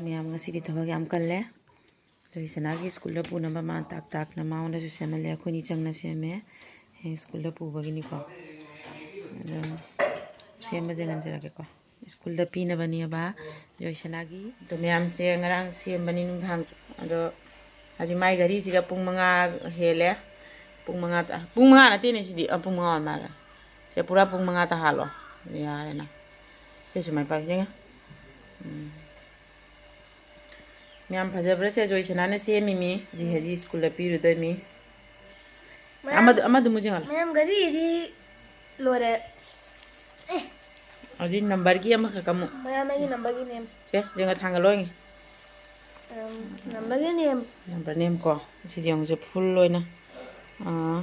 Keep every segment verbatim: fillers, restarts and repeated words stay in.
ꯃꯌꯥꯝ ꯉꯁꯤꯗꯤ ꯊꯕꯛ ꯌꯥꯝ ꯀꯜꯂꯦ꯫ ꯖꯣꯏꯁꯅꯥꯒꯤ ꯁ꯭ꯀꯨꯜꯗ ꯄꯨꯅꯕ ꯃꯥ ꯇꯥꯛ ꯇꯥꯛꯅ ꯃꯉꯣꯟꯗꯁꯨ ꯁꯦꯝꯍꯜꯂꯦ꯫ ꯑꯩꯈꯣꯏꯅꯤ ꯆꯪꯅ ꯁꯦꯝꯃꯦ꯫ ꯍꯌꯦꯡ ꯁ꯭ꯀꯨꯜꯗ ꯄꯨꯕꯒꯤꯅꯤꯀꯣ꯫ ꯑꯗꯣ ꯁꯦꯝꯕꯁꯦ ꯉꯟꯖꯔꯒꯦꯀꯣ꯫ ꯁ꯭ꯀꯨꯜꯗ ꯄꯤꯅꯕꯅꯦꯕ ꯖꯣꯏꯁꯅꯥꯒꯤ꯫ ꯑꯗꯣ ꯃꯌꯥꯝꯁꯦ ꯉꯔꯥꯡ ꯁꯦꯝꯕꯅꯤ ꯅꯨꯡꯗꯥꯡ꯫ ꯑꯗꯣ ꯍꯧꯖꯤꯛ ꯃꯥꯏ ꯘꯔꯤꯁꯤꯒ ꯄꯨꯡ ꯃꯉꯥ ꯍꯦꯜꯂꯦ꯫ ꯄꯨꯡ ꯃꯉꯥ ꯇ-, ꯄꯨꯡ ꯃꯉꯥ ꯅꯠꯇꯦꯅꯦ ꯁꯤꯗꯤ꯫ ꯑ, ꯄꯨꯡ ꯃꯉꯥ ꯑꯣꯏ ꯃꯥꯜꯂꯦ꯫ ꯁꯦ ꯄꯨꯔꯥ ꯄꯨꯡ ꯃꯉꯥ ꯇꯥꯍꯜꯂꯣ꯫ ꯌꯥꯔꯦꯅ꯫ ꯁꯤ ꯁꯨꯃꯥꯏꯅ ꯄꯥꯏ ꯌꯦꯡꯉꯦ꯫ ꯎꯝ꯫ ꯃꯌꯥꯝ ꯐꯖꯕ꯭ꯔꯥ? ꯁꯦ ꯖꯣꯏꯁꯅꯥꯅ ꯁꯦꯝꯃꯤꯃꯤ꯫ ꯍꯧꯖꯤꯛ ꯍꯧꯖꯤꯛ ꯁ꯭ꯀꯨꯜꯗ ꯄꯤꯔꯨꯗꯣꯏꯃꯤ꯫ ꯃꯌꯥꯝ, ꯑꯃꯗꯨ, ꯑꯃꯗꯨ ꯃꯨꯛ ꯌꯦꯡꯍꯜꯂꯣ꯫ ꯃꯌꯥꯝ ꯘꯔꯤꯗꯤ ꯂꯣꯏꯔꯦ꯫ ꯑꯗꯨꯗꯤ ꯅꯝꯕꯔꯒꯤ ꯑꯃꯈꯛ ꯑꯃꯨꯛ꯫ ꯃꯌꯥꯝ ꯑꯩꯒꯤ ꯅꯝꯕꯔꯒꯤ ꯅꯦꯝ꯫ ꯁꯦ, ꯌꯦꯡꯉ ꯊꯥꯡꯒꯠꯂꯣ ꯌꯦꯡꯉꯦ꯫ ꯑꯝ, ꯅꯝꯕꯔꯒꯤ ꯅꯦꯝ꯫ ꯅꯝꯕꯔ ꯅꯦꯝꯀꯣ꯫ ꯁꯤꯁꯦ ꯌꯦꯡꯉꯨꯁꯦ, ꯐꯨꯜ ꯑꯣꯏꯅ꯫ ꯑꯥ,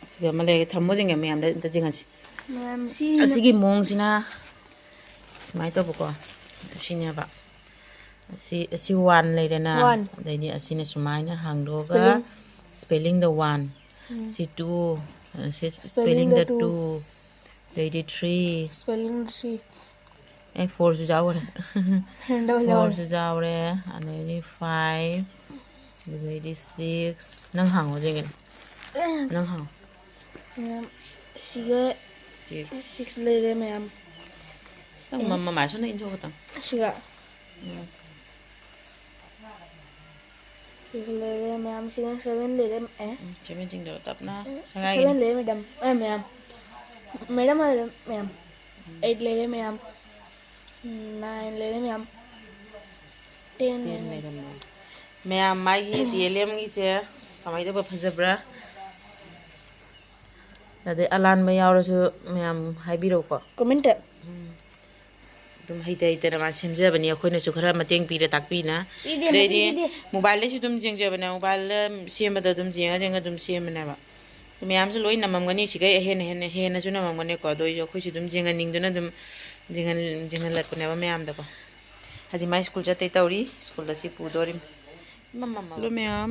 ꯑꯁꯤꯒ ꯑꯃ ꯂꯩꯔꯦ꯫ ꯊꯝꯃꯣ ꯌꯦꯡꯒꯦ, ꯃꯌꯥꯝꯗ ꯑꯝꯇ ꯌꯦꯡꯍꯟꯁꯤ꯫ ꯃꯌꯥꯝ ꯁꯤ ꯑꯁꯤꯒꯤ ꯃꯑꯣꯡꯁꯤꯅ ꯁꯨꯃꯥꯏꯅ ꯇꯧꯕꯀꯣ꯫ ꯑꯁꯤꯅꯦꯕ꯫ ꯑꯁꯤ, ꯑꯁꯤ ꯋꯥꯟ ꯂꯩꯔꯦꯅ꯫ ꯋꯥꯟ꯫ ꯑꯗꯩꯗꯤ ꯑꯁꯤꯅ ꯁꯨꯃꯥꯏꯅ ꯍꯥꯡꯗꯣꯛꯑꯒ ꯁ꯭ꯄꯦꯂꯤꯡ꯫ ꯁ꯭ꯄꯦꯂꯤꯡꯗ ꯋꯥꯟ꯫ ꯎꯝ꯫ ꯁꯤ ꯇꯨ꯫ ꯑ, ꯁꯤ ꯁ꯭ꯄꯦꯂꯤꯡꯗ ꯁ꯭ꯄꯦꯂꯤꯡꯗ ꯇꯨ꯫ ꯇꯨ꯫ ꯑꯗꯩꯗꯤ ꯊ꯭ꯔꯤ꯫ Spelling three. ꯑꯦ, ꯐꯣꯔꯁꯨ ꯌꯥꯎꯈ꯭ꯔꯦ꯫ ꯌꯥꯎꯔꯦ꯫ ꯐꯣꯔꯁꯨ ꯌꯥꯎꯔꯦ꯫ ꯑꯗꯩꯗꯤ ꯐꯥꯏꯚ꯫ ꯑꯗꯨꯗꯩꯗꯤ ꯁꯤꯛꯁ꯫ ꯅꯪ ꯍꯥꯡꯉꯣ ꯌꯦꯡꯒꯦ꯫ ꯅꯪ ꯍꯥꯡꯉꯣ꯫ ꯃꯌꯥꯝ, ꯁꯤꯒ ꯁꯤꯛꯁ꯫ ꯁꯤꯛꯁ ꯂꯩꯔꯦ ꯃꯌꯥꯝ꯫ ꯅꯪ ꯃ-, ꯃꯃꯥꯏ ꯁꯣꯝꯗ ꯏꯟꯊꯣꯛꯑꯣ ꯈꯇꯪ꯫ ꯁꯤꯒ꯫ ꯎꯝ꯫ ꯁꯤꯛꯁ ꯂꯩꯔꯦ ꯃꯌꯥꯝ, ꯁꯤꯒ ꯁꯚꯦꯟ ꯂꯩꯔꯦ꯫ ꯑꯦ꯫ ꯎꯝ, ꯁꯚꯦꯟꯁꯤꯡꯗꯣ ꯇꯞꯅ ꯎꯝ, ꯁꯪꯒꯥꯏꯒꯤꯅꯤ꯫ ꯁꯚꯦꯟ ꯂꯩꯔꯦ ꯃꯦꯗꯥꯝ꯫ ꯑꯦ, ꯃꯌꯥꯝ꯫ ꯃꯦꯗꯥꯝ ꯍꯥꯏꯔꯦ ꯃꯌꯥꯝ꯫ ꯎꯝ꯫ ꯑꯩꯠ ꯂꯩꯔꯦ ꯃꯌꯥꯝ꯫ ꯎꯝ, ꯅꯥꯏꯟ ꯂꯩꯔꯦ ꯃꯌꯥꯝ꯫ ꯇꯦꯟ ꯇꯦꯟ ꯂꯩꯔꯦ꯫ ꯂꯩꯔꯝꯃꯦ꯫ ꯃꯌꯥꯝ ꯃꯥꯒꯤ ꯇꯤ ꯑꯦꯜ ꯑꯦꯝꯒꯤꯁꯦ ꯀꯃꯥꯏꯅ ꯇꯧꯕ, ꯐꯖꯕ꯭ꯔꯥ? ꯑꯗꯩ ꯑꯂꯥꯟꯕ ꯌꯥꯎꯔꯁꯨ ꯃꯌꯥꯝ ꯍꯥꯏꯕꯤꯔꯛꯎꯀꯣ꯫ ꯀꯣꯃꯦꯟꯇ꯫ ꯎꯝ꯫ ꯑꯗꯨꯝ ꯍꯩꯇ ꯍꯩꯇꯅ ꯃꯥ ꯁꯦꯝꯖꯕꯅꯤ, ꯑꯩꯈꯣꯏꯅꯁꯨ ꯈꯔ ꯃꯇꯦꯡ ꯄꯤꯔ ꯇꯥꯛꯄꯤꯅ꯫ ꯄꯤꯗꯦ, ꯑꯗꯩꯗꯤ ꯃꯇꯦꯡ ꯄꯤꯗꯦ꯫ ꯃꯣꯕꯥꯏꯜꯗꯁꯨ ꯑꯗꯨꯝ ꯌꯦꯡꯖꯕꯅꯦ, ꯃꯣꯕꯥꯏꯜꯗ ꯁꯦꯝꯕꯗ ꯑꯗꯨꯝ ꯌꯦꯡꯉ ꯌꯦꯡꯉ ꯑꯗꯨꯝ ꯁꯦꯝꯕꯅꯦꯕ꯫ ꯑꯗꯨ ꯃꯌꯥꯝꯁꯨ ꯂꯣꯏ ꯅꯝꯃꯝꯒꯅꯤ, ꯁꯤꯈꯩ ꯍꯦꯟꯅ ꯍꯦꯟꯅ ꯍꯦꯟꯅꯁꯨ ꯅꯝꯃꯝꯒꯅꯤꯀꯣ꯫ ꯑꯗꯣ ꯑꯩꯁꯨ ꯑꯩꯈꯣꯏꯁꯨ ꯑꯗꯨꯝ ꯌꯦꯡꯍꯟꯅꯤꯡꯗꯅ ꯑꯗꯨꯝ ꯌꯦꯡꯍꯟ-, ꯌꯦꯡꯍꯜꯂꯛꯄꯅꯦꯕ ꯃꯌꯥꯝꯗꯀꯣ꯫ ꯍꯧꯖꯤꯛ ꯃꯥꯏ ꯁ꯭ꯀꯨꯜ ꯆꯠꯇꯣꯏ ꯇꯧꯔꯤ, ꯁ꯭ꯀꯨꯜꯗ ꯁꯤ ꯄꯨꯗꯣꯔꯤꯝ꯫ ꯏꯃꯝ ꯃꯝꯃꯕ꯫ ꯍꯜꯂꯣ ꯃꯌꯥꯝ,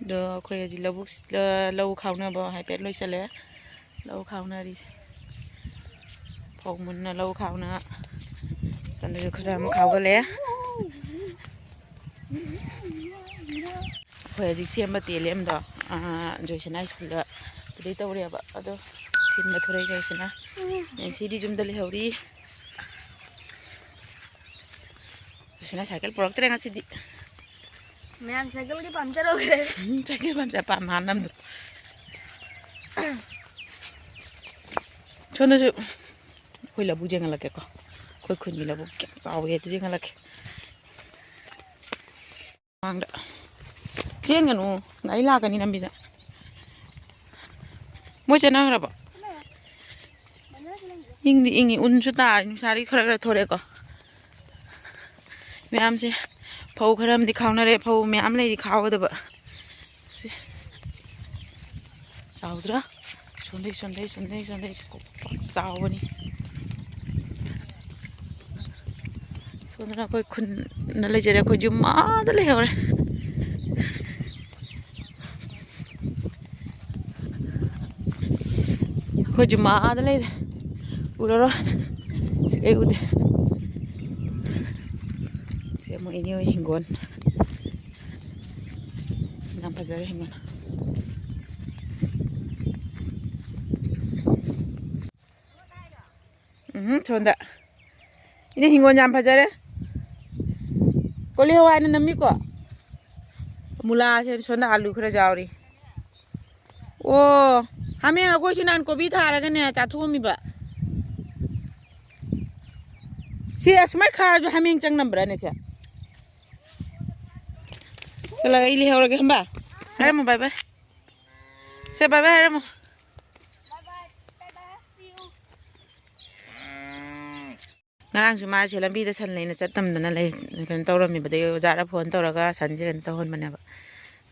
ꯑꯗꯣ ꯑꯩꯈꯣꯏ ꯍꯧꯖꯤꯛ ꯂꯧꯕꯨꯛ, ꯂꯧ ꯈꯥꯎꯅꯕ ꯍꯥꯏꯐꯦꯠ ꯂꯣꯏꯁꯜꯂꯦ꯫ ꯂꯧ ꯈꯥꯎꯅꯔꯤꯁꯦ꯫ ꯐꯧ ꯃꯨꯟꯅ ꯂꯧ ꯈꯥꯎꯅ꯫ ꯀꯩꯅꯣꯁꯨ ꯈꯔ ꯑꯃ ꯈꯥꯎꯒꯠꯂꯦ꯫ ꯑꯩꯈꯣꯏ ꯍꯧꯖꯤꯛ ꯁꯦꯝꯕ ꯇꯦꯂꯦꯝꯗꯣ, ꯑꯥ, ꯖꯣꯏꯁꯅꯥ ꯁ꯭ꯀꯨꯜꯗ ꯄꯨꯗꯣꯏ ꯇꯧꯔꯦꯕ꯫ ꯑꯗꯣ ꯊꯤꯟꯕ ꯊꯣꯔꯛꯏ ꯖꯣꯏꯁꯅꯥ꯫ ꯅꯦꯟꯁꯤꯗꯤ ꯌꯨꯝꯗ ꯂꯩꯍꯧꯔꯤ꯫ ꯖꯣꯏꯁꯅꯥ ꯁꯥꯏꯀꯜ ꯄꯨꯔꯛꯇ꯭ꯔꯦ ꯉꯁꯤꯗꯤ꯫ ꯃꯌꯥꯝ ꯁꯥꯏꯀꯜꯒꯤ ꯄꯥꯝꯆꯔ ꯑꯣꯏꯈ꯭ꯔꯦ꯫ ꯎꯝ, ꯁꯥꯏꯀꯜ ꯄꯥꯝꯆꯔ ꯄꯥꯝ ꯍꯥꯟꯅꯝꯗꯣ꯫ ꯁꯣꯝꯗꯁꯨ ꯑꯩꯈꯣꯏ ꯂꯧꯕꯨꯛ ꯌꯦꯡꯍꯜꯂꯛꯀꯦꯀꯣ꯫ ꯑꯩꯈꯣꯏ ꯈꯨꯟꯒꯤ ꯂꯧꯕꯨꯛ ꯀꯌꯥꯝ ꯆꯥꯎꯒꯦ ꯑꯗꯨ ꯌꯦꯡꯍꯜꯂꯛꯀꯦ꯫ ꯃꯃꯥꯡꯗ ꯆꯦꯟꯒꯅꯨ, ꯒꯥꯔꯤ ꯂꯥꯛꯀꯅꯤ ꯂꯝꯕꯤꯗ꯫ ꯃꯣꯏ ꯆꯦꯟꯅꯈ꯭ꯔꯕꯣ? ꯏꯪꯗꯤ ꯏꯪꯉꯤ, ꯎꯟꯁꯨ ꯇꯥꯔꯤ, ꯅꯨꯡꯁꯥꯗꯤ ꯈꯔ ꯈꯔ ꯊꯣꯔꯛꯑꯦꯀꯣ꯫ ꯃꯌꯥꯝꯁꯦ ꯐꯧ ꯈꯔ ꯑꯃꯗꯤ ꯈꯥꯎꯅꯔꯦ, ꯐꯧ ꯃꯌꯥꯝ ꯂꯩꯔꯤ ꯈꯥꯎꯒꯗꯕ꯫ ꯁꯤ ꯆꯥꯎꯗ꯭ꯔꯥ? ꯁꯣꯟꯗꯩ, ꯁꯣꯟꯗꯩ, ꯁꯣꯟꯗꯩ, ꯁꯣꯟꯗꯩ ꯆꯥꯎꯕꯅꯤ꯫ ꯁꯣꯝꯗꯅ ꯑꯩꯈꯣꯏ ꯈꯨꯟꯗ ꯂꯩꯖꯔꯦ, ꯑꯩꯈꯣꯏ ꯌꯨꯝ ꯑꯥꯗ ꯂꯩꯍꯧꯔꯦ꯫ ꯑꯩꯈꯣꯏ ꯌꯨꯝ ꯑꯥꯗ ꯂꯩꯔꯦ, ꯎꯔꯔꯣꯏ꯫ ꯁꯤ ꯀꯩ ꯎꯗꯦ꯫ ꯁꯤ ꯑꯃꯨꯛ ꯏꯅꯦ ꯍꯣꯏ ꯍꯤꯡꯒꯣꯜ꯫ ꯌꯥꯝ ꯐꯖꯔꯦ ꯍꯤꯡꯒꯣꯜ꯫ ꯎꯝ, ꯁꯣꯝꯗ꯫ ꯏꯅꯦ ꯍꯤꯡꯒꯣꯜ ꯌꯥꯝ ꯐꯖꯔꯦ꯫ ꯀꯣꯂꯤ ꯍꯋꯥꯏꯅ ꯅꯝꯃꯤꯀꯣ꯫ ꯃꯨꯂꯥꯁꯦ ꯁꯣꯝꯗ ꯑꯂꯨ ꯈꯔ ꯌꯥꯎꯔꯤ꯫ ꯑꯣ, ꯍꯥꯃꯦꯡ ꯑꯩꯈꯣꯏꯁꯨ ꯅꯍꯥꯟ ꯀꯣꯕꯤ ꯊꯥꯔꯒꯅꯦ ꯆꯥꯊꯣꯛꯑꯝꯃꯤꯕ꯫ ꯁꯤ ꯑꯁꯨꯃꯥꯏ ꯈꯥꯔꯁꯨ ꯍꯥꯃꯦꯡ ꯆꯪꯉꯝꯕ꯭ꯔꯥꯅꯦ ꯁꯦ? ꯆꯠꯂꯒ ꯑꯩ ꯂꯩꯍꯧꯔꯒꯦ ꯈꯪꯕ꯫ ꯍꯥꯏꯔꯝꯃꯣ bye bye꯫ ꯁꯦ bye bye ꯍꯥꯏꯔꯝꯃꯣ꯫ ꯉꯔꯥꯡꯁꯨ ꯃꯥꯁꯦ ꯂꯝꯕꯤꯗ ꯁꯟ ꯂꯩꯅ ꯆꯠꯇꯝꯗꯅ ꯂꯩ, ꯀꯩꯅꯣ ꯇꯧꯔꯝꯃꯤꯕ꯫ ꯑꯗꯩ ꯑꯣꯖꯥꯗ phone ꯇꯧꯔꯒ ꯁꯟꯁꯦ ꯀꯩꯅꯣ ꯇꯧꯍꯟꯕꯅꯦꯕ꯫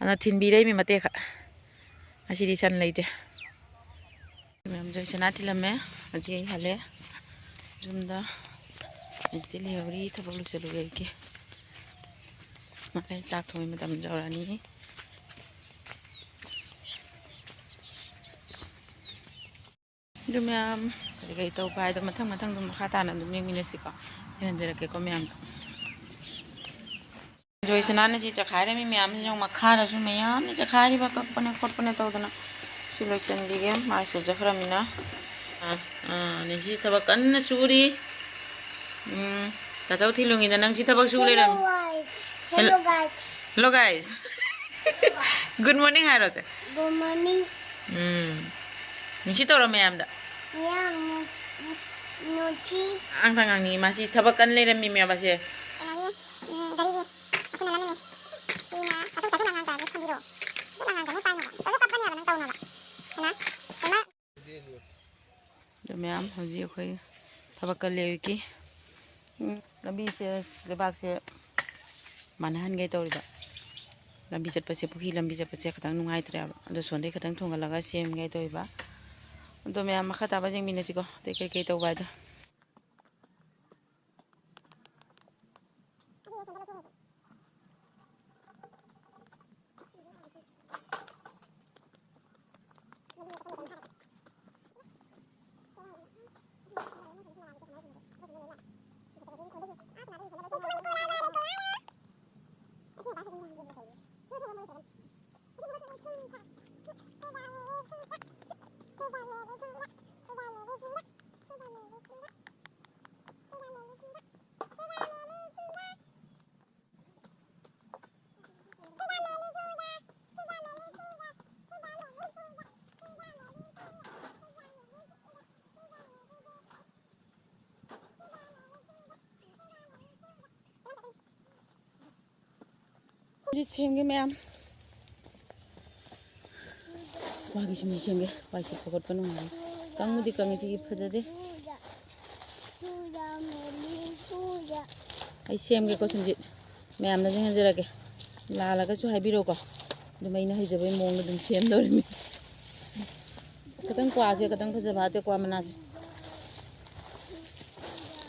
ꯑꯗꯣ ꯊꯤꯟꯕꯤꯔꯛꯏꯃꯤ ꯃꯇꯦꯛ ꯈꯛ꯫ ꯉꯁꯤꯗꯤ ꯁꯟ ꯂꯩꯇꯦ꯫ ꯃꯌꯥꯝ ꯖꯣꯏꯁꯅꯥ ꯊꯤꯜꯂꯝꯃꯦ꯫ ꯍꯧꯖꯤꯛ ꯑꯩ ꯍꯜꯂꯦ ꯌꯨꯝꯗ꯫ ꯍꯧꯖꯤꯛ ꯂꯩꯍꯧꯔꯤ, ꯊꯕꯛ ꯂꯣꯏꯁꯤꯜꯂꯨꯔꯦ ꯑꯩꯒꯤ꯫ ꯉꯥꯛ ꯂꯩꯔ ꯆꯥꯛ ꯊꯣꯡꯕꯩ ꯃꯇꯝ ꯌꯧꯔꯛꯑꯅꯤ꯫ ꯑꯗꯨ ꯃꯌꯥꯝ ꯀꯔꯤ ꯀꯔꯤ ꯇꯧꯕ ꯍꯥꯏꯗꯣ ꯃꯊꯪ ꯃꯊꯪ ꯑꯗꯨꯝ ꯃꯈꯥ ꯇꯥꯅ ꯑꯗꯨꯝ ꯌꯦꯡꯃꯤꯟꯅꯁꯤꯀꯣ꯫ ꯌꯦꯡꯍꯟꯖꯔꯛꯀꯦꯀꯣ ꯃꯌꯥꯝꯗ꯫ ꯖꯣꯏꯁꯅꯥꯅ ꯁꯤ ꯆꯈꯥꯏꯔꯝꯃꯤ ꯃꯌꯥꯝꯁꯤ ꯌꯦꯡꯉꯨ, ꯃꯈꯥꯗꯁꯨ ꯃꯌꯥꯝꯅ ꯆꯈꯥꯏꯔꯤꯕ, ꯀꯛꯄꯅꯦ ꯈꯣꯠꯄꯅꯦ ꯇꯧꯗꯅ꯫ ꯁꯤ ꯂꯣꯏꯁꯤꯟꯕꯤꯒꯦ, ꯃꯥꯏꯁꯨ ꯆꯠꯈ꯭ꯔꯃꯤꯅ꯫ ꯑꯥ, ꯑꯥ, ꯅꯤꯡꯁꯤ ꯊꯕꯛ ꯀꯟꯅ ꯁꯨꯔꯤ꯫ ꯎꯝ, ꯇꯥꯆꯧ ꯊꯤꯂꯨꯉꯤꯗ ꯅꯪ ꯁꯤ ꯊꯕꯛ ꯁꯨ ꯂꯩꯔꯝꯃꯤ꯫ Hello guys. Hello guys. Good morning ꯍꯥꯏꯔꯣꯁꯦ꯫ Good morning. ꯎꯝ, ꯅꯤꯡꯁꯤ ꯇꯧꯔꯣ ꯃꯌꯥꯝꯗ꯫ ꯃꯌꯥꯝ ꯅꯨ-, ꯅꯨꯡꯁꯤ꯫ ꯑꯉꯥꯡ ꯉꯥꯡꯉꯤ ꯃꯥꯁꯤ ꯊꯕꯛ ꯀꯟꯅ ꯂꯩꯔꯝꯃꯤ ꯃꯌꯥꯝ ꯑꯁꯦ꯫ ꯀꯩꯅꯣꯒꯤ, ꯎꯝ, ꯒꯥꯔꯤꯒꯤ ꯑꯩꯈꯣꯏꯅ ꯂꯝꯅꯤꯅꯦ꯫ ꯁꯤꯅ ꯑꯗꯨ ꯇꯥꯆꯧꯅ ꯑꯉꯥꯡ ꯇꯥꯔꯗꯤ ꯊꯝꯕꯤꯔꯣ꯫ ꯇꯥꯆꯧꯅ ꯑꯉꯥꯡ ꯀꯩꯅꯣ ꯄꯥꯏꯅꯣꯕ꯫ ꯇꯥꯆꯧ ꯀꯞꯀꯅꯦꯕ ꯅꯪ ꯇꯧꯅꯣꯕ꯫ ꯁꯅꯥ, ꯁꯅꯥ꯫ ꯑꯗꯣ ꯃꯌꯥꯝ ꯍꯧꯖꯤꯛ ꯑꯩꯈꯣꯏ ꯊꯕꯛ ꯀꯜꯂꯦ ꯑꯌꯨꯛꯀꯤ꯫ ꯎꯝ, ꯂꯝꯕꯤꯁꯦ, ꯂꯩꯕꯥꯛꯁꯦ ꯃꯥꯟꯅꯍꯟꯒꯦ ꯇꯧꯔꯤꯕ꯫ ꯂꯝꯕꯤ ꯆꯠꯄꯁꯦ, ꯄꯨꯈ꯭ꯔꯤ ꯂꯝꯕꯤ ꯆꯠꯄꯁꯦ ꯈꯤꯇꯪ ꯅꯨꯡꯉꯥꯏꯇ꯭ꯔꯦꯕ꯫ ꯑꯗꯣ ꯁꯣꯝꯗꯩ ꯈꯤꯇꯪ ꯊꯣꯡꯒꯠꯂꯒ ꯁꯦꯝꯒꯦ ꯇꯧꯔꯤꯕ꯫ ꯑꯗꯣ ꯃꯌꯥꯝ ꯃꯈꯥ ꯇꯥꯕ ꯌꯦꯡꯃꯤꯟꯅꯁꯤꯀꯣ꯫ ꯑꯇꯩ ꯀꯩꯀꯩ ꯇꯧꯕ ꯍꯥꯏꯗꯣ꯫ ꯁꯦꯝꯒꯦ ꯃꯌꯥꯝ꯫ ꯃꯥꯒꯤꯁꯨ ꯃꯤ ꯁꯦꯝꯒꯦ꯫ ꯋꯥꯏ ꯁꯤꯠꯄ ꯈꯣꯠꯄ ꯅꯨꯡꯉꯥꯏ꯫ ꯀꯪꯕꯨꯗꯤ ꯀꯪꯉꯤ ꯁꯤꯒꯤ ꯐꯖꯗꯦ꯫ ꯑꯩ ꯁꯦꯝꯒꯦꯀꯣ ꯁꯟꯖꯤꯠ꯫ ꯃꯌꯥꯝꯅꯁꯨ ꯍꯦꯟꯖꯔꯒꯦ꯫ ꯂꯥꯜꯂꯒꯁꯨ ꯍꯥꯏꯕꯤꯔꯛꯑꯣꯀꯣ꯫ ꯑꯗꯨꯝ ꯑꯩꯅ ꯍꯩꯖꯕꯒꯤ ꯃꯑꯣꯡꯗ ꯑꯗꯨꯝ ꯁꯦꯝꯗꯧꯔꯤꯃꯤ꯫ ꯈꯤꯇꯪ ꯀ꯭ꯋꯥꯁꯦ ꯈꯤꯇꯪ ꯐꯖꯕ ꯍꯥꯞꯇꯦ, ꯀ꯭ꯋꯥ ꯃꯅꯥꯁꯦ꯫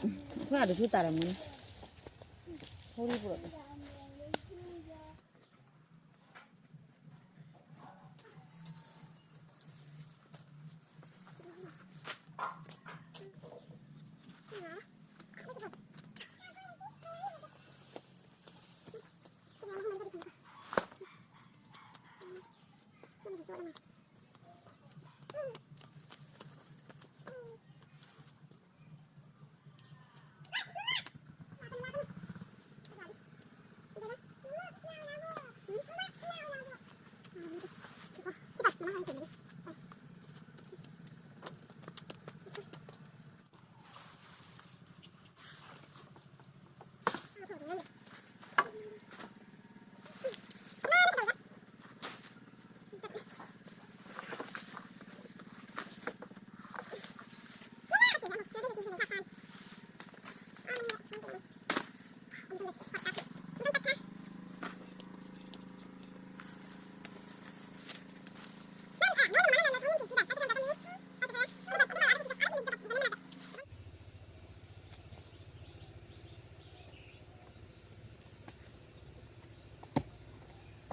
ꯎꯝ, ꯑꯩꯈꯣꯏ ꯑꯥꯗꯁꯨ ꯇꯥꯔꯝꯒꯅꯤ꯫ ꯊꯧꯔꯤ ꯄꯨꯔꯛꯑꯣ꯫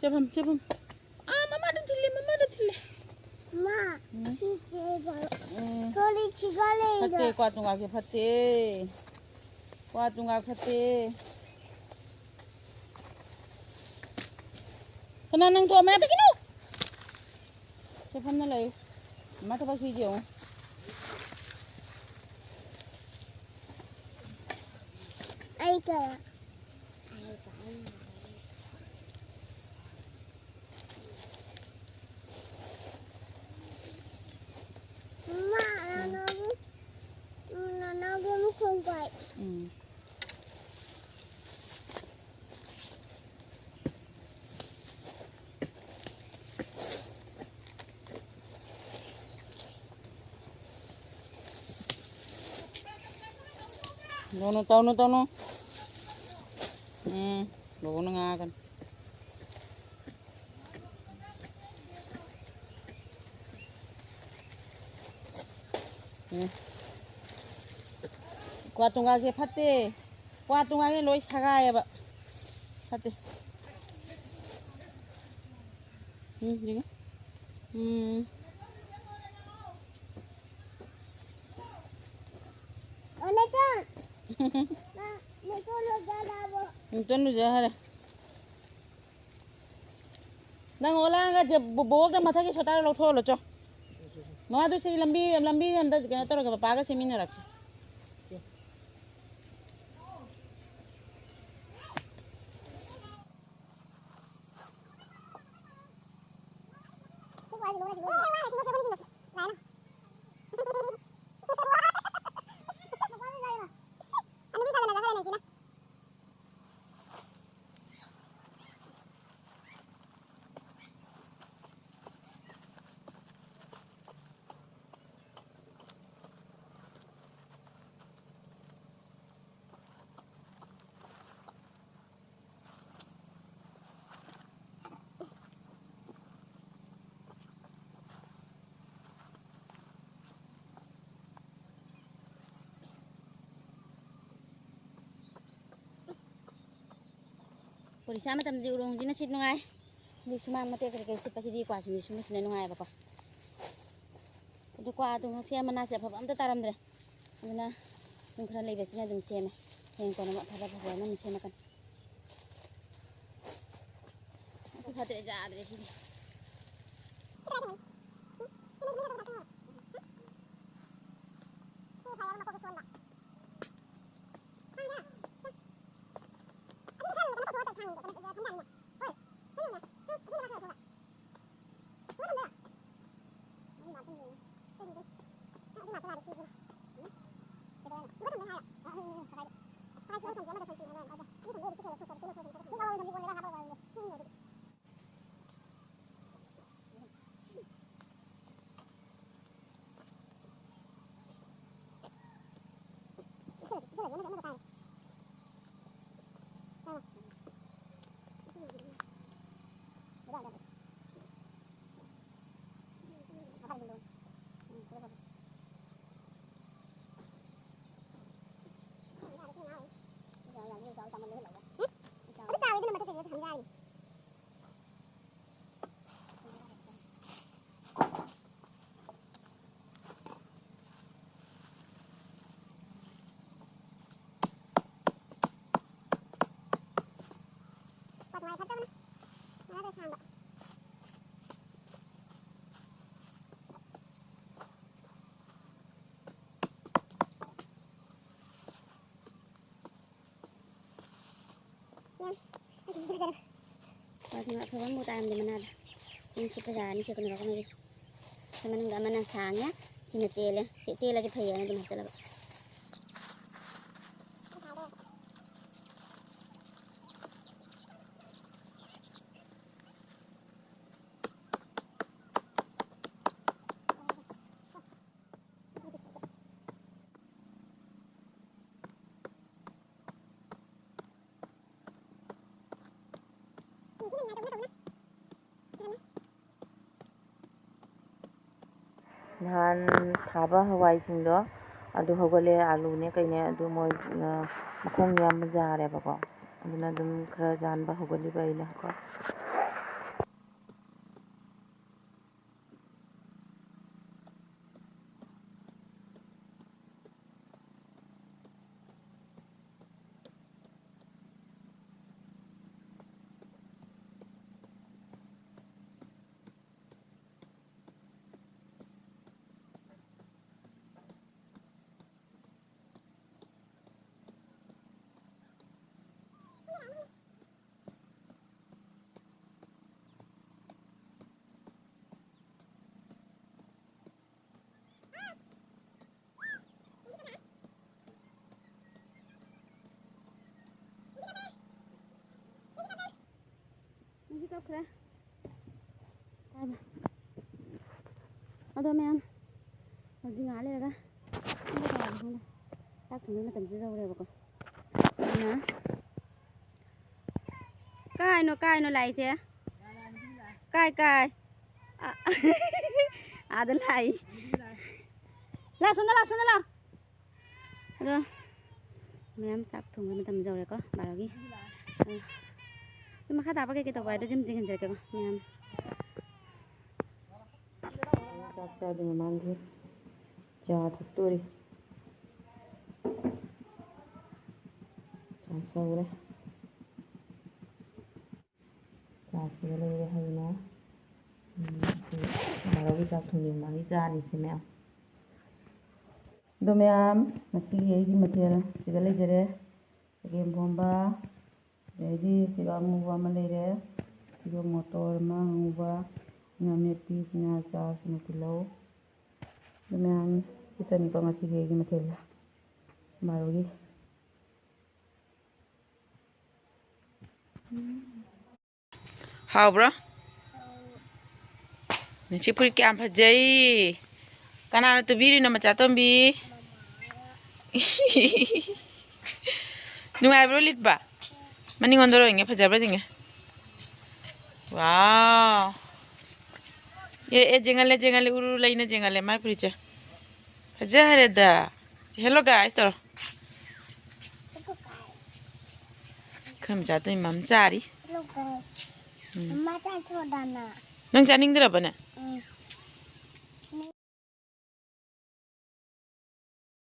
ꯆꯦꯐꯝ, ꯆꯦꯐꯝ꯫ ꯑꯥ, ꯃꯃꯥꯗ ꯊꯤꯜꯂꯦ, ꯃꯃꯥꯗ ꯊꯤꯜꯂꯦ꯫ ꯃꯥ, ꯎꯝ꯫ ꯁꯤ ꯆꯦꯕ꯫ ꯎꯝ꯫ ꯇꯣꯂꯤ ꯊꯤꯒꯠꯂꯦ ꯐꯠꯇꯦ, ꯏꯗꯣ꯫ ꯀ꯭ꯋꯥ ꯇꯨꯡꯒꯥꯁꯦ ꯐꯠꯇꯦ꯫ ꯀ꯭ꯋꯥ ꯇꯨꯡꯒꯥ ꯐꯠꯇꯦ꯫ ꯁꯅꯥ, ꯅꯪ ꯊꯣꯛꯑꯣ, ꯃꯅꯥꯛꯇ ꯀꯩꯅꯣ꯫ ꯆꯦꯐꯝꯅ ꯂꯩ꯫ ꯃꯥ ꯊꯕꯛ ꯁꯨꯏꯁꯦ ꯌꯦꯡꯉꯣ꯫ ꯑꯩ ꯀꯌꯥ? ꯃꯃꯥ, ꯎꯝ꯫ ꯅꯅꯥꯎꯒꯤ, ꯎꯝ, ꯅꯅꯥꯎꯒꯤ ꯃꯈꯣꯟ ꯇꯥꯏ꯫ ꯎꯝ꯫ ꯇꯧꯅꯨ, ꯇꯧꯅꯨ, ꯇꯧꯅꯨ꯫ ꯎꯝ, ꯕꯣꯕꯣꯛꯅ ꯉꯥꯡꯉꯛꯀꯅꯤ꯫ ꯎꯝ꯫ ꯀ꯭ꯋꯥ ꯇꯨꯡꯒꯥꯁꯦ ꯐꯠꯇꯦ꯫ ꯀ꯭ꯋꯥ ꯇꯨꯡꯒꯥꯁꯦ ꯂꯣꯏ ꯁꯥꯒꯥꯏꯌꯦꯕ꯫ ꯐꯠꯇꯦ꯫ ꯎꯝ, ꯌꯦꯡꯉꯨ꯫ ꯎꯝ꯫ ꯑꯣ, ꯅꯦꯆꯟ꯫ ꯅ-, ꯅꯦꯆꯟ ꯂꯨꯖꯔꯕꯣ? ꯅꯦꯆꯟ ꯂꯨꯖ ꯍꯥꯏꯔꯦ꯫ ꯅꯪ ꯑꯣꯂꯥꯡꯒ ꯖꯦ-, ꯕꯣ-, ꯕꯣꯕꯣꯛꯇ ꯃꯊꯛꯀꯤ ꯁꯣꯇꯥꯔ ꯂꯧꯊꯣꯛꯍꯜꯂꯣ ꯆꯣ꯫ ꯃꯃꯥꯗꯨ ꯁꯤ ꯂꯝꯕꯤ, ꯂꯝꯕꯤ ꯑꯝꯇ ꯀꯩꯅꯣ ꯇꯧꯔꯒ ꯄꯄꯥꯒ ꯁꯦꯝꯃꯤꯟꯅꯔꯛꯁꯤ꯫ ꯄꯔꯤꯈꯥ ꯃꯇꯝꯗꯗꯤ ꯎꯔꯣꯡꯁꯤꯅ ꯁꯤꯠ ꯅꯨꯡꯉꯥꯏ꯫ ꯁꯤꯗꯤ ꯁꯨꯃꯥꯡ ꯃꯇꯦꯛ ꯀꯔꯤ ꯀꯔꯤ ꯁꯤꯠꯄꯁꯤꯗꯤ ꯀ꯭ꯋꯥ ꯁꯨꯝꯕ ꯁꯨꯝꯕꯁꯤꯅ ꯅꯨꯡꯉꯥꯏꯌꯦꯕꯀꯣ꯫ ꯑꯗꯨ ꯀ꯭ꯋꯥꯗꯣ ꯉꯁꯤ ꯃꯅꯥꯁꯦ ꯑꯐꯕ ꯑꯝꯇ ꯇꯥꯔꯝꯗ꯭ꯔꯦ꯫ ꯑꯗꯨꯅ ꯑꯗꯨꯝ ꯈꯔ ꯂꯩꯕꯁꯤꯅ ꯑꯗꯨꯝ ꯁꯦꯝꯃꯦ꯫ ꯍꯌꯦꯡ ꯀꯣꯟꯅ ꯑꯃꯨꯛ ꯑꯐꯕ ꯐꯖꯅ ꯑꯃꯨꯛ ꯁꯦꯝꯃꯛꯀꯅꯤ꯫ ꯑꯗꯨ ꯐꯠꯇ꯭ꯔꯦ, ꯌꯥꯗ꯭ꯔꯦ ꯁꯤꯗꯤ꯫ ꯑꯗꯨꯅ ꯑꯐꯕ ꯑꯃ ꯇꯥꯔꯝꯗꯦ ꯃꯅꯥꯗ꯫ ꯑꯗꯨꯝ ꯁꯤꯠꯄ ꯌꯥꯔꯅꯤ, ꯁꯤ ꯀꯩꯅꯣ ꯇꯧꯔꯒ꯫ ꯁꯤ ꯃꯅꯨꯡꯗ ꯑꯃꯅ ꯁꯥꯡꯉꯦ, ꯁꯤꯅ ꯇꯦꯜꯂꯦ꯫ ꯁꯤ ꯇꯦꯜꯂꯗꯤ ꯐꯩꯌꯦꯅ ꯑꯗꯨꯝ ꯍꯥꯞꯆꯜꯂꯕ꯫ ꯅꯍꯥꯟ ꯊꯥꯕ ꯍꯋꯥꯏꯁꯤꯡꯗꯣ ꯑꯗꯨ ꯍꯧꯒꯠꯂꯦ, ꯑꯂꯨꯅꯦ ꯀꯩꯅꯦ, ꯑꯗꯨ ꯃꯣꯏ, ꯑ, ꯃꯈꯣꯡ ꯌꯥꯝꯕ ꯌꯥꯔꯦꯕꯀꯣ, ꯑꯗꯨꯅ ꯑꯗꯨꯝ ꯈꯔ ꯌꯥꯟꯕ ꯍꯧꯒꯠꯂꯤꯕ ꯑꯩꯅ ꯀꯣ꯫ ꯈ꯭ꯔꯦ꯫ ꯇꯥꯕ꯫ ꯑꯗꯣ ꯃꯌꯥꯝ, ꯍꯧꯖꯤꯛ ꯉꯥꯏꯍꯥꯛ ꯂꯩꯔꯒ ꯄꯨꯡ ꯀꯌꯥ ꯇꯥꯔꯒꯦ ꯈꯪꯗꯦ꯫ ꯆꯥꯛ ꯊꯣꯡꯕꯩ ꯃꯇꯝꯁꯨ ꯌꯧꯔꯦꯕꯀꯣ꯫ ꯑꯗꯨꯅ ꯀꯥꯏꯅꯣ, ꯀꯥꯏꯅꯣ ꯂꯥꯛꯏꯁꯦ? ꯀꯥꯏ, ꯀꯥꯏ? ꯑ-, ꯑꯥꯗ ꯂꯥꯛꯏ꯫ ꯂꯥꯛ, ꯁꯣꯝꯗ ꯂꯥꯛ, ꯁꯣꯝꯗ ꯂꯥꯛ꯫ ꯑꯗꯣ ꯃꯌꯥꯝ ꯆꯥꯛ ꯊꯣꯡꯕ ꯃꯇꯝ ꯌꯧꯔꯦꯀꯣ, ꯕꯥꯔꯣꯒꯤ꯫ ꯑ, ꯑꯗꯨ ꯃꯈꯥ ꯇꯥꯕ ꯀꯩꯀꯩ ꯇꯧꯕ ꯍꯥꯏꯗꯣ ꯑꯗꯨꯝ ꯌꯦꯡꯍꯟꯖꯔꯛꯀꯦꯀꯣ ꯃꯌꯥꯝ꯫ ꯆꯥꯛ ꯆꯥꯗ꯭ꯔꯤ ꯃꯃꯥꯡꯒꯤ ꯆꯥ ꯊꯛꯇꯣꯔꯤ꯫ ꯆꯥ ꯁꯧꯔꯦ꯫ ꯆꯥꯁꯤꯒ ꯂꯩꯔꯦ ꯍꯩꯅ꯫ ꯎꯝ, ꯁꯤ ꯕꯥꯔꯣꯒꯤ ꯆꯥꯛ ꯊꯣꯡꯖꯤꯟꯕꯒꯤ ꯆꯥꯅꯤ ꯁꯤ ꯃꯌꯥꯝ꯫ ꯑꯗꯣ ꯃꯌꯥꯝ, ꯉꯁꯤꯒꯤ ꯑꯩꯒꯤ ꯃꯊꯦꯜ ꯁꯤꯗ ꯂꯩꯖꯔꯦ꯫ ꯆꯒꯦꯝ ꯄꯣꯝꯕ, ꯑꯗꯩꯗꯤ ꯁꯤꯒ ꯑꯉꯧꯕ ꯑꯃ ꯂꯩꯔꯦ꯫ ꯁꯤꯒ ꯃꯣꯇꯣꯔ ꯑꯃ ꯑꯉꯧꯕ, ꯉꯥ ꯃꯦꯠꯄꯤ, ꯁꯤꯅ ꯆꯥ, ꯁꯤꯅ ꯇꯤꯜꯍꯧ꯫ ꯑꯗꯣ ꯃꯌꯥꯝ, ꯁꯤꯇꯅꯤꯀꯣ ꯉꯁꯤꯒꯤ ꯑꯩꯒꯤ ꯃꯊꯦꯜ ꯕꯥꯔꯣꯒꯤ꯫ ꯍꯥꯎꯕ꯭ꯔꯣ? ꯅꯪꯁꯤ ꯐꯨꯔꯤꯠ ꯀꯌꯥꯝ ꯐꯖꯩ! ꯀꯅꯥꯅ ꯇꯨꯕꯤꯔꯤꯅꯣ, ꯃꯆꯥ ꯇꯣꯝꯕꯤ? ꯅꯨꯡꯉꯥꯏꯕ꯭ꯔꯣ ꯂꯤꯠꯄ? ꯃꯅꯤꯡ ꯑꯣꯟꯗꯔꯣ ꯌꯦꯡꯒꯦ, ꯐꯖꯕ꯭ꯔꯥ ꯌꯦꯡꯒꯦ꯫ ꯋꯥꯎ! ꯑꯦ, ꯑꯦ, ꯌꯦꯡꯍꯜꯂꯦ, ꯌꯦꯡꯍꯜꯂꯦ, ꯎꯔꯨ ꯎꯔꯨ ꯂꯩꯅ ꯌꯦꯡꯍꯜꯂꯦ ꯃꯥꯏ ꯐꯨꯔꯤꯠꯁꯦ꯫ ꯐꯖꯈ꯭ꯔꯦꯗ꯫ Hello guys ꯇꯧꯔꯣ꯫ ꯑꯩꯈꯣꯏ ꯃꯆꯥ ꯇꯨꯝꯃꯤ ꯃꯝ ꯆꯥꯔꯤ꯫ Hello guys꯫ ꯎꯝ꯫ ꯃꯃꯥ ꯆꯥꯊꯣꯛꯑꯣꯗꯅ꯫ ꯅꯪ ꯆꯥꯅꯤꯡꯗ꯭ꯔꯕꯅꯦ? ꯎꯝ꯫